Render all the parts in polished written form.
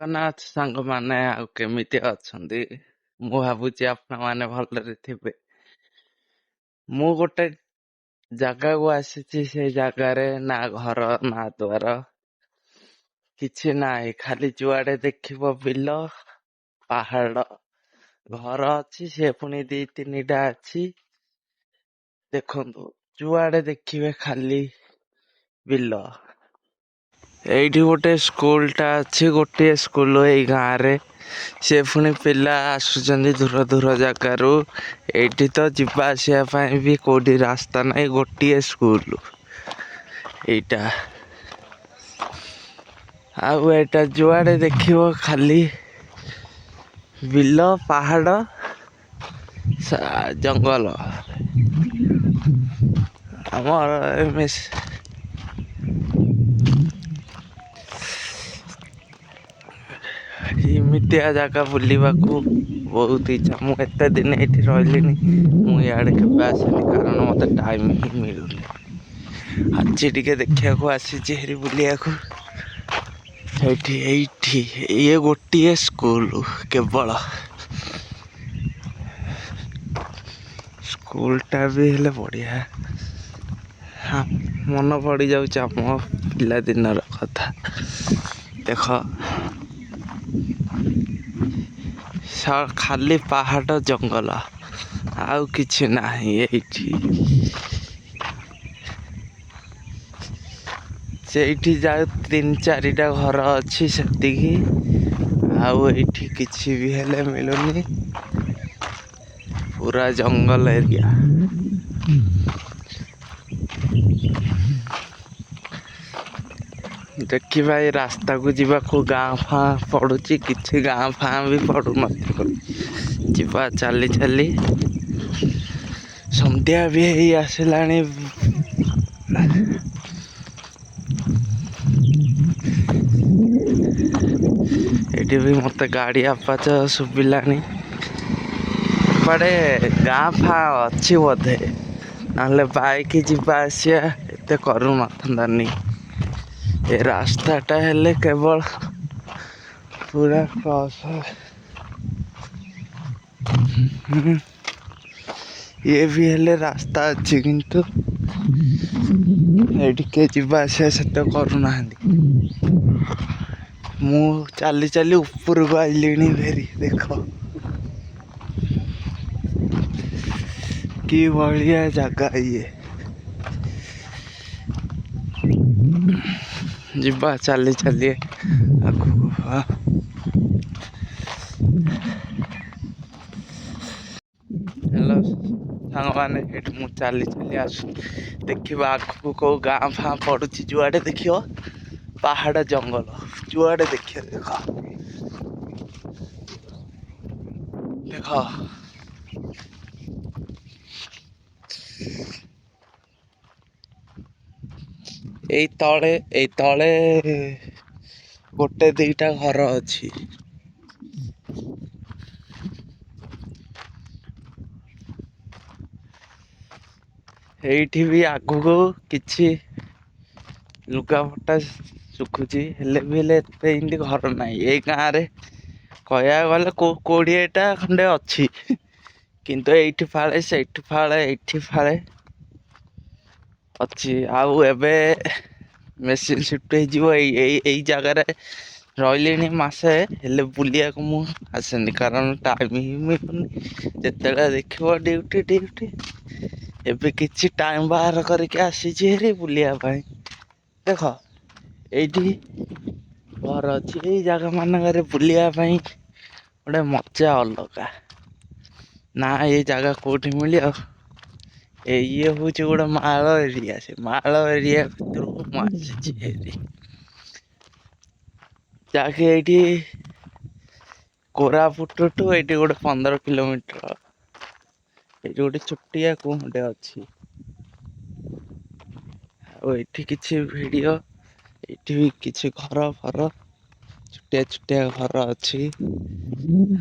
ଜଗନ୍ନାଥ ସାଙ୍ଗମାନେ, ଆଉ କେମିତି ଅଛନ୍ତି? ମୁଁ ଭାବୁଛି ଆପଣମାନେ ଭଲରେ ଥିବେ। ମୁଁ ଗୋଟେ ଜାଗାକୁ ଆସିଛି, ସେ ଜାଗାରେ ନା ଘର ନା ଦ୍ୱାର କିଛି ନାହିଁ, ଖାଲି ଯୁଆଡେ ଦେଖିବ ବିଲ ପାହାଡ। ଘର ଅଛି, ସେ ପୁଣି ଦି ତିନିଟା ଅଛି। ଦେଖନ୍ତୁ, ଯୁଆଡେ ଦେଖିବେ ଖାଲି ବିଲ। ଏଇଠି ଗୋଟେ ସ୍କୁଲଟା ଅଛି, ଗୋଟିଏ ସ୍କୁଲ ଏଇ ଗାଁରେ। ସେ ପୁଣି ପିଲା ଆସୁଛନ୍ତି ଦୂର ଦୂର ଜାଗାରୁ। ଏଇଠି ତ ଯିବା ଆସିବା ପାଇଁ ବି କୋଉଠି ରାସ୍ତା ନାହିଁ। ଗୋଟିଏ ସ୍କୁଲ ଏଇଟା। ଆଉ ଏଇଟା ଯୁଆଡେ ଦେଖିବ ଖାଲି ବିଲ, ପାହାଡ, ଜଙ୍ଗଲ। ଆମର ଏମିତିଆ ଜାଗା ବୁଲିବାକୁ ବହୁତ ଇଚ୍ଛା। ମୁଁ ଏତେ ଦିନ ଏଇଠି ରହିଲିଣି, ମୁଁ ଇଆଡ଼େ କେବେ ଆସିନି, କାରଣ ମୋତେ ଟାଇମ୍ ହିଁ ମିଳୁନି। ଆଜି ଟିକେ ଦେଖିବାକୁ ଆସିଛି ହେରି ବୁଲିବାକୁ। ଏଇଠି ଇଏ ଗୋଟିଏ ସ୍କୁଲ, କେବଳ ସ୍କୁଲଟା ବି ହେଲେ ବଢ଼ିଆ। ହଁ, ମନ ପଡ଼ିଯାଉଛି ଆମ ପିଲାଦିନର କଥା। ଦେଖ, ଖାଲି ପାହାଡ଼ ଜଙ୍ଗଲ, ଆଉ କିଛି ନାହିଁ ଏଇଠି। ସେଇଠି ଯାଉ ତିନି ଚାରିଟା ଘର ଅଛି, ସେତିକି। ଆଉ ଏଇଠି କିଛି ବି ହେଲେ ମିଳୁନି, ପୁରା ଜଙ୍ଗଲ ଏରିଆ। ଦେଖିବା, ଏଇ ରାସ୍ତାକୁ ଯିବାକୁ ଗାଁ ଫାଁ ପଡୁଛି? କିଛି ଗାଁ ଫାଁ ବି ପଡୁନଥିବ। ଯିବା ଚାଲି ଚାଲି। ସନ୍ଧ୍ୟା ବି ହେଇ ଆସିଲାଣି। ଏଠି ବି ମତେ ଗାଡି ଆବାଜ ଶୁଭିଲାଣି। ଏପଟେ ଗାଁ ଫାଁ ଅଛି ବୋଧେ, ନହେଲେ ବାଇକ ଯିବା ଆସିବା ଏତେ କରୁନଥାନ୍ତାନି। ଏ ରାସ୍ତାଟା ହେଲେ କେବଳ ପୁରା କ୍ରସ। ଇଏ ବି ହେଲେ ରାସ୍ତା ଅଛି, କିନ୍ତୁ ଏଇଠି କିଏ ଯିବା ଆସିବା ସେତେ କରୁନାହାନ୍ତି। ମୁଁ ଚାଲି ଚାଲି ଉପରକୁ ଆଇଲିଣି ଭେରି। ଦେଖ କି ଭଳିଆ ଜାଗା ଇଏ। ଯିବା ଚାଲି ଚାଲି ଆଗକୁ। ହଁ, ହ୍ୟାଲୋ ସାଙ୍ଗମାନେ, ଏଠି ମୁଁ ଚାଲି ଚାଲି ଆସୁ। ଦେଖିବା ଆଗକୁ କୋଉ ଗାଁ ଫାଁ ପଡୁଛି। ଯୁଆଡେ ଦେଖିବ ପାହାଡ ଜଙ୍ଗଲ, ଯୁଆଡେ ଦେଖିବ। ଦେଖ ଦେଖ, ଏଇ ତଳେ ଗୋଟେ ଦିଟା ଘର ଅଛି। ଏଇଠି ବି ଆଗକୁ କିଛି ଲୁଗାପଟା ଶୁଖୁଛି, ହେଲେ ବି ହେଲେ ଏତେ ଏମିତି ଘର ନାହିଁ ଏଇ ଗାଁରେ। କହିବାକୁ ଗଲେ 20ଟା ଖଣ୍ଡେ ଅଛି, କିନ୍ତୁ ଏଇଠି ଫାଳେ, ସେଇଠି ଫାଳେ, ଏଇଠି ଫାଳେ ଅଛି। ଆଉ ଏବେ ମେସିନ୍ ସିଫ୍ଟ ହେଇଯିବ। ଏଇ ଏଇ ଏଇ ଜାଗାରେ ରହିଲିଣି ମାସେ, ହେଲେ ବୁଲିବାକୁ ମୁଁ ଆସେନି, କାରଣ ଟାଇମ୍ ହିଁ ମିଳୁନି। ଯେତେବେଳେ ଦେଖିବ ଡ୍ୟୁଟି ଡ୍ୟୁଟି। ଏବେ କିଛି ଟାଇମ୍ ବାହାର କରିକି ଆସିଛି ହେରି ବୁଲିବା ପାଇଁ। ଦେଖ, ଏଇଠି ଘର ଅଛି। ଏଇ ଜାଗା ମାନଙ୍କରେ ବୁଲିବା ପାଇଁ ଗୋଟେ ମଜା ଅଲଗା ନା। ଏଇ ଜାଗା କୋଉଠି ମିଳିବ? ଏଇ ଇଏ ହଉଛି ଗୋଟେ ମାଳ ଏରିଆ। ସେ ମାଳ ଏରିଆ ଭିତରକୁ ମୁଁ ଆସିଛି ହେରି, ଯାହାକି ଏଇଠି କୋରାପୁଟଠୁ ଏଇଠି ଗୋଟେ 15 କିଲୋମିଟର। ଏଇଠି ଗୋଟେ ଛୋଟିଆ କୁହଟେ ଅଛି। ଆଉ ଏଇଠି କିଛି ଭିଡିଓ। ଏଇଠି ବି କିଛି ଘର ଫର, ଛୋଟିଆ ଛୋଟିଆ ଘର ଅଛି।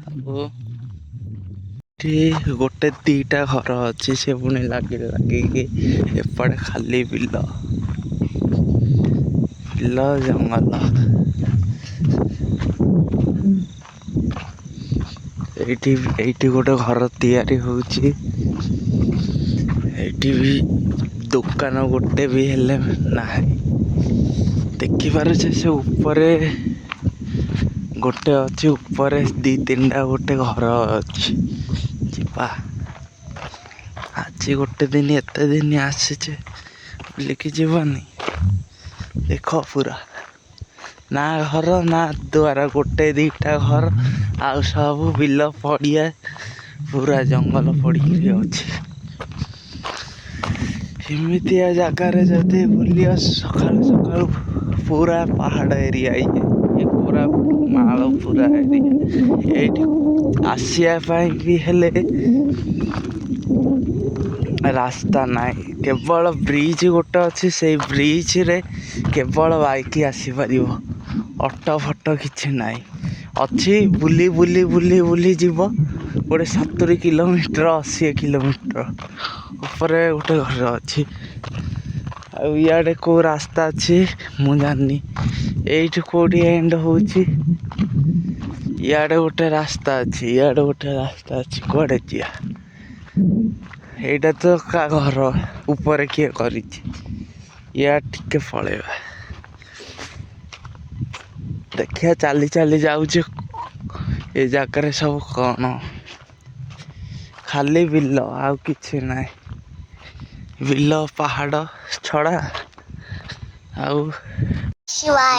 ଆଉ ଏଠି ଗୋଟେ ଦିଟା ଘର ଅଛି, ସେ ପୁଣି ଲାଗି ଲାଗିକି। ଏପଟେ ଖାଲି ବିଲ, ବିଲ, ଜଙ୍ଗଲ। ଏଇଠି ଏଇଠି ଗୋଟେ ଘର ତିଆରି ହଉଛି। ଏଇଠି ବି ଦୋକାନ ଗୋଟେ ବି ହେଲେ ନାହିଁ। ଦେଖିପାରୁଛେ, ସେ ଉପରେ ଗୋଟେ ଅଛି, ଉପରେ ଦି ତିନିଟା ଗୋଟେ ଘର ଅଛି। ଯିବା ଆଜି ଗୋଟେ ଦିନ, ଏତେ ଦିନ ଆସିଛେ, ବୁଲିକି ଯିବାନି? ଦେଖ, ପୁରା ନା ଘର ନା ଦୁଆର, ଗୋଟେ ଦିଟା ଘର, ଆଉ ସବୁ ବିଲ ପଡ଼ିଆ, ପୁରା ଜଙ୍ଗଲ ପଡ଼ିକିରି ଅଛି। ଏମିତିଆ ଜାଗାରେ ଯଦି ବୁଲିବ ସକାଳୁ ସକାଳୁ, ପୁରା ପାହାଡ଼ ଏରିଆ ଇଏ। ଇଏ ପୁରା ମାଳ ପୁରା ଏରିଆ। ଏଇଠି ଆସିବା ପାଇଁ ବି ହେଲେ ରାସ୍ତା ନାହିଁ। କେବଳ ବ୍ରିଜ ଗୋଟେ ଅଛି, ସେଇ ବ୍ରିଜରେ କେବଳ ବାଇକ୍ ଆସିପାରିବ, ଅଟୋ ଫଟୋ କିଛି ନାହିଁ। ଅଛି, ବୁଲି ବୁଲି ବୁଲି ବୁଲି ଯିବ ଗୋଟେ 70 କିଲୋମିଟର, 80 କିଲୋମିଟର। ଉପରେ ଗୋଟେ ଘର ଅଛି। ଆଉ ଇଆଡ଼େ କୋଉ ରାସ୍ତା ଅଛି ମୁଁ ଜାଣିନି। ଏଇଠି କୋଉଠି ଏଣ୍ଡ ହଉଛି। ଇଆଡ଼େ ଗୋଟେ ରାସ୍ତା ଅଛି, ଇଆଡ଼େ ଗୋଟେ ରାସ୍ତା ଅଛି। କୁଆଡ଼େ ଯିବା? ଏଇଟା ତ କା ଘର ଉପରେ କିଏ କରିଛି। ଇଆଡ଼େ ଟିକେ ପଳେଇବା, ଦେଖିବା। ଚାଲି ଚାଲି ଯାଉଛି। ଏ ଜାଗାରେ ସବୁ କଣ? ଖାଲି ବିଲ, ଆଉ କିଛି ନାହିଁ। ବିଲ ପାହାଡ଼ ଛଡ଼ା ଆଉ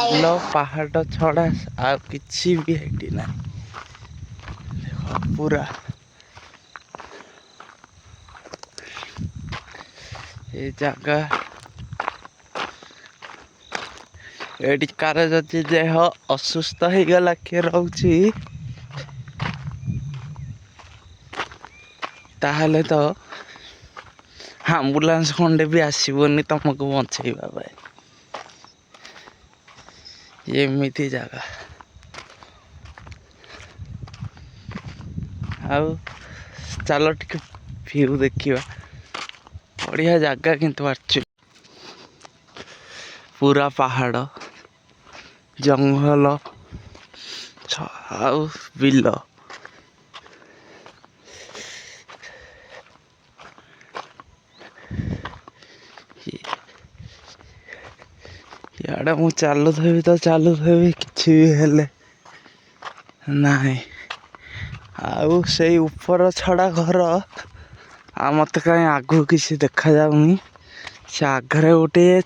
ବିଲ ପାହାଡ଼ ଛଡ଼ା ଆଉ କିଛି ବି ଏଠି ନାହିଁ। ଦେଖ, ପୁରା ଏ ଜାଗା। ଏଠି କାର ଯଦି ଦେହ ଅସୁସ୍ଥ ହେଇଗଲା, କିଏ ରହୁଛି, ତାହେଲେ ତ ଆମ୍ବୁଲାନ୍ସ ଖଣ୍ଡେ ବି ଆସିବନି ତମକୁ ବଞ୍ଚେଇବା ପାଇଁ। ଏମିତି ଜାଗା। ଆଉ ଚାଲ ଟିକେ ଭିଉ ଦେଖିବା। ବଢ଼ିଆ ଜାଗା କିନ୍ତୁ ଆକ୍ଚୁଆଲି, ପୁରା ପାହାଡ଼, ଜଙ୍ଗଲ ଆଉ ବିଲ। ଇଆଡ଼େ ମୁଁ ଚାଲୁଥିବି ତ ଚାଲୁଥିବି, କିଛି ବି ହେଲେ ନାହିଁ। ଆଉ ସେଇ ଉପର ଛଡ଼ା ଘର, ଆଉ ମୋତେ କାହିଁ ଆଗକୁ କିଛି ଦେଖାଯାଉନି। ସେ ଆଗରେ ଗୋଟିଏ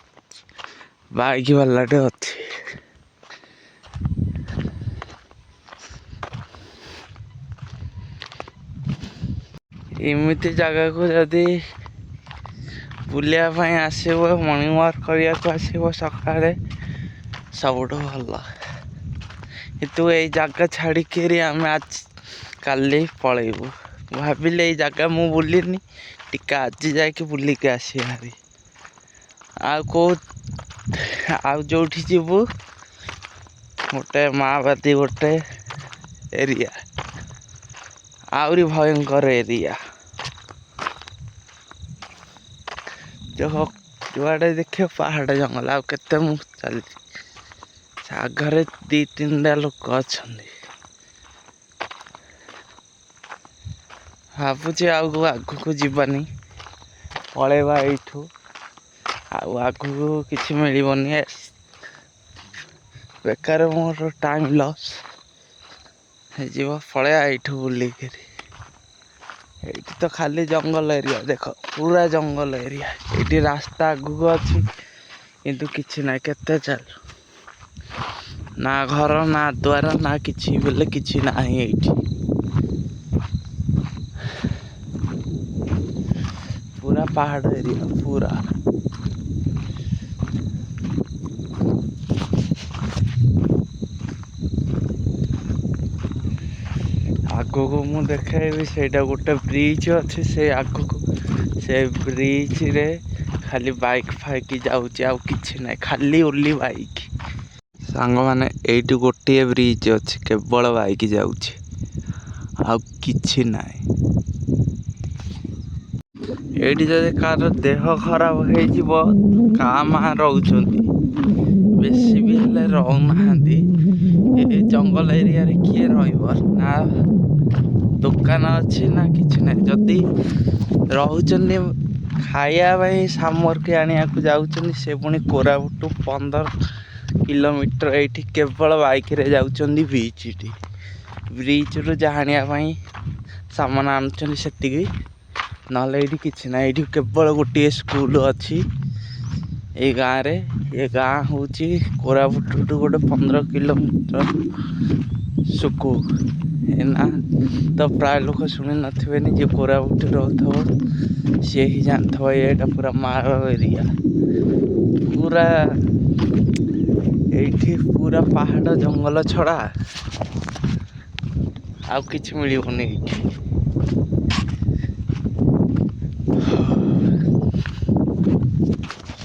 ବାଇକ୍ ବାଲାଟେ ଅଛି। ଏମିତି ଜାଗାକୁ ଯଦି ବୁଲିବା ପାଇଁ ଆସିବ, ମର୍ଣ୍ଣିଂ ୱାକ୍ କରିବାକୁ ଆସିବ ସକାଳେ, ସବୁଠୁ ଭଲ। କିନ୍ତୁ ଏଇ ଜାଗା ଛାଡ଼ିକିରି ଆମେ ଆଜି କାଲି ପଳେଇବୁ। ମୁଁ ଭାବିଲି ଏଇ ଜାଗା ମୁଁ ବୁଲିନି, ଟିକେ ଆଜି ଯାଇକି ବୁଲିକି ଆସିବା ଭାରି। ଆଉ କେଉଁ ଆଉ ଯେଉଁଠି ଯିବୁ, ଗୋଟେ ମାଓବାଦୀ ଗୋଟେ ଏରିଆ, ଆହୁରି ଭୟଙ୍କର ଏରିଆ। ଯୁଆଡ଼େ ଦେଖିବ ପାହାଡ଼, ଜଙ୍ଗଲ। ଆଉ କେତେ ମୁଁ ଚାଲିଛି? ସେ ଆଗରେ ଦି ତିନିଟା ଲୋକ ଅଛନ୍ତି। ଭାବୁଛି ଆଉ ଆଗକୁ ଯିବାନି, ପଳେଇବା ଏଇଠୁ। ଆଉ ଆଗକୁ କିଛି ମିଳିବନି, ବେକାର ମୋର ଟାଇମ୍ ଲସ୍ ହେଇଯିବ। ପଳେଇବା ଏଇଠୁ ବୁଲିକିରି। ଏଇଠି ତ ଖାଲି ଜଙ୍ଗଲ ଏରିଆ। ଦେଖ, ପୁରା ଜଙ୍ଗଲ ଏରିଆ। ଏଇଠି ରାସ୍ତା ଆଗକୁ ଅଛି, କିନ୍ତୁ କିଛି ନାହିଁ। କେତେ ଚାଲୁ, ନା ଘର ନା ଦ୍ୱାର ନା କିଛି ବୋଲେ କିଛି ନାହିଁ ଏଇଠି। ପୁରା ପାହାଡ଼ ଏରିଆ ପୁରା। ଆଗକୁ ମୁଁ ଦେଖେଇବି, ସେଇଟା ଗୋଟେ ବ୍ରିଜ ଅଛି ସେ ଆଗକୁ। ସେ ବ୍ରିଜରେ ଖାଲି ବାଇକ୍ ଫାଇକ୍ ଯାଉଛି, ଆଉ କିଛି ନାହିଁ, ଖାଲି ଓନ୍ଲି ବାଇକ୍। ସାଙ୍ଗମାନେ, ଏଇଠି ଗୋଟିଏ ବ୍ରିଜ ଅଛି, କେବଳ ବାଇକ୍ ଯାଉଛି, ଆଉ କିଛି ନାହିଁ। ଏଇଠି ଯଦି କାହାର ଦେହ ଖରାପ ହେଇଯିବ, କାଁ ଭାଁ ରହୁଛନ୍ତି, ବେଶୀ ବି ହେଲେ ରହୁନାହାନ୍ତି। ଏ ଜଙ୍ଗଲ ଏରିଆରେ କିଏ ରହିବ? ନା ଦୋକାନ ଅଛି ନା କିଛି ନାହିଁ। ଯଦି ରହୁଛନ୍ତି, ଖାଇବା ପାଇଁ ସାମଗ୍ରୀ ଆଣିବାକୁ ଯାଉଛନ୍ତି, ସେ ପୁଣି କୋରାପୁଟୁ 15 କିଲୋମିଟର। ଏଇଠି କେବଳ ବାଇକରେ ଯାଉଛନ୍ତି ବିଚ୍ଟି, ବ୍ରିଜରୁ ଯାହା ଆଣିବା ପାଇଁ ସାମାନ ଆଣୁଛନ୍ତି ସେତିକି, ନହେଲେ ଏଇଠି କିଛି ନାହିଁ। ଏଇଠି କେବଳ ଗୋଟିଏ ସ୍କୁଲ ଅଛି ଏଇ ଗାଁରେ। ଏ ଗାଁ ହେଉଛି କୋରାପୁଟଠୁ ଗୋଟେ 15 କିଲୋମିଟର ସୁକୁ। ଏ ନା ତ ପ୍ରାୟ ଲୋକ ଶୁଣି ନଥିବେନି। ଯିଏ କୋରାପୁଟରେ ରହୁଥିବ, ସିଏ ହିଁ ଜାଣିଥିବ। ଏଇଟା ପୁରା ମାଳ ଏରିଆ ପୁରା। ଏଇଠି ପୁରା ପାହାଡ଼ ଜଙ୍ଗଲ ଛଡ଼ା ଆଉ କିଛି ମିଳିବନି ଏଇଠି।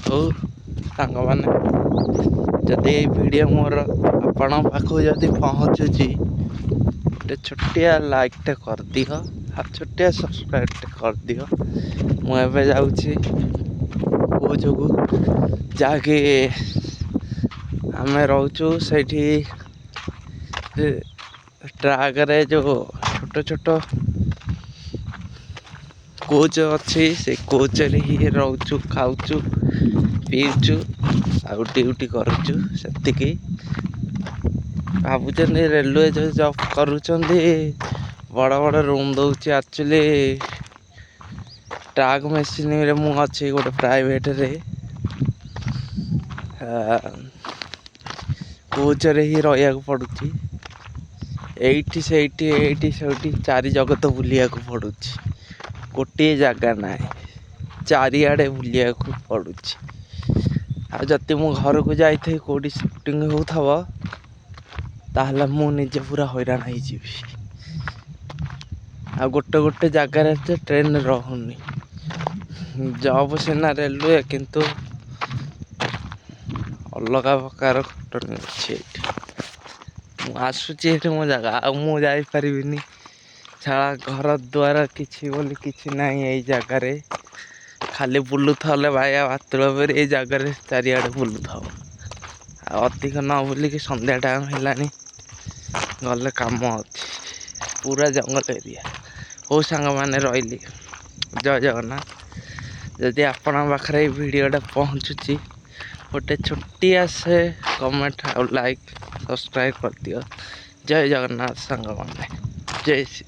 ହଉ ସାଙ୍ଗମାନେ, ଯଦି ଏଇ ଭିଡ଼ିଓ ମୋର ଆପଣଙ୍କ ପାଖକୁ ଯଦି ପହଞ୍ଚୁଛି, ଗୋଟେ ଛୋଟିଆ ଲାଇକ୍ଟେ କରିଦିଅ ଆଉ ଛୋଟିଆ ସବସ୍କ୍ରାଇବ୍ଟେ କରିଦିଅ। ମୁଁ ଏବେ ଯାଉଛି କୋଚକୁ, ଯାହାକି ଆମେ ରହୁଛୁ ସେଇଠି। ଟ୍ରାକରେ ଯେଉଁ ଛୋଟ ଛୋଟ କୋଚ୍ ଅଛି, ସେ କୋଚରେ ହିଁ ରହୁଛୁ, ଖାଉଛୁ, ପିଉଛୁ ଆଉ ଡ୍ୟୁଟି କରୁଛୁ ସେତିକି। ଭାବୁଛନ୍ତି ରେଲୱେ ଯେଉଁ ଜବ୍ କରୁଛନ୍ତି, ବଡ଼ ବଡ଼ ରୁମ୍ ଦେଉଛି। ଆକ୍ଚୁଆଲି ଟ୍ରାକ୍ ମେସିନରେ ମୁଁ ଅଛି ଗୋଟେ ପ୍ରାଇଭେଟରେ। କୋଚରେ ହିଁ ରହିବାକୁ ପଡ଼ୁଛି। ଏଇଠି ସେଇଠି, ଏଇଠି ସେଇଠି, ଚାରି ଜଗତ ବୁଲିବାକୁ ପଡ଼ୁଛି। ଗୋଟିଏ ଜାଗା ନାହିଁ, ଚାରିଆଡ଼େ ବୁଲିବାକୁ ପଡ଼ୁଛି। ଆଉ ଯଦି ମୁଁ ଘରକୁ ଯାଇଥାଏ, କେଉଁଠି ସୁଟିଂ ହେଉଥିବ, ତାହେଲେ ମୁଁ ନିଜେ ପୁରା ହଇରାଣ ହେଇଯିବି। ଆଉ ଗୋଟେ ଗୋଟେ ଜାଗାରେ ତ ଟ୍ରେନ୍ ରହୁନି। ଜବ୍ ସିନା ରେଲୱେ, କିନ୍ତୁ ଅଲଗା ପ୍ରକାର ଖଟଣି ଅଛି ଏଇଠି। ମୁଁ ଆସୁଛି ଏଠି ମୋ ଜାଗା, ଆଉ ମୁଁ ଯାଇପାରିବିନି ଛାଡ଼ା। ଘର ଦ୍ୱାର କିଛି ବୋଲି କିଛି ନାହିଁ ଏଇ ଜାଗାରେ। ଖାଲି ବୁଲୁଥାଲେ ବାୟା ବାତୁଳ ପରି ଏଇ ଜାଗାରେ ଚାରିଆଡ଼େ ବୁଲୁଥାଉ। ଆଉ ଅଧିକ ନ ବୁଲିକି, ସନ୍ଧ୍ୟା ଟାଇମ୍ ହେଲାଣି, ଗଲେ କାମ ଅଛି। ପୁରା ଜଙ୍ଗଲ ଏରିଆ। ହଉ ସାଙ୍ଗମାନେ, ରହିଲି, ଜୟ ଜଗନ୍ନାଥ। ଯଦି ଆପଣଙ୍କ ପାଖରେ ଏଇ ଭିଡ଼ିଓଟା ପହଞ୍ଚୁଛି, ଗୋଟେ ଛୋଟିଆ ସେ କମେଣ୍ଟ ଆଉ ଲାଇକ୍ ସବସ୍କ୍ରାଇବ୍ କରିଦିଅ। ଜୟ ଜଗନ୍ନାଥ ସାଙ୍ଗମାନେ, ଜୟ ଶ୍ରୀ